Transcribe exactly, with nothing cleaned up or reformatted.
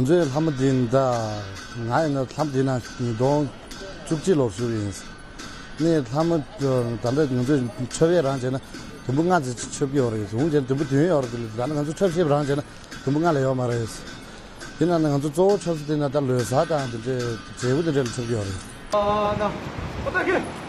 ཚོའི་ལྷ་མོ་འདི་ད་ང་ཡིན་ན་ལྷ་མོ་འདི་ན་ཉིས་སྟོང་བཅུ་གཅིག་ལོར་ཞུགས་ཡིན། ནས་ལྷ་མོ་ད་ལྟ་ང་ཚོས་ཆབ་ཡས་རང་བྱས་ན་དུམ་བུ་ལྔ་ཙམ་ཆབ་ཀྱི་ཡོད་རེད། འོང་བྱས་ན་དུམ་བུ་བདུན་ཡོད་རེད། ད་ལྟ་ང་ཚོ་ཆབ་ཤེས་རང་བྱས་ན་དུམ་བུ་ལྔ་ལས་ཡོད་མ་རེད། ཡིན་ན་ང་ཚོ་གཙོ་བོ་ཆབ་སྲིད་དེ་ན་ད་ལོ་གསར་དང་དེ་འདྲའི་བྱེད་སྒོ་དེ་འདྲ་ལ་ཆབ་ཀྱི་ཡོད་རེད། ཨ་ན། ཨོ་ད་གི།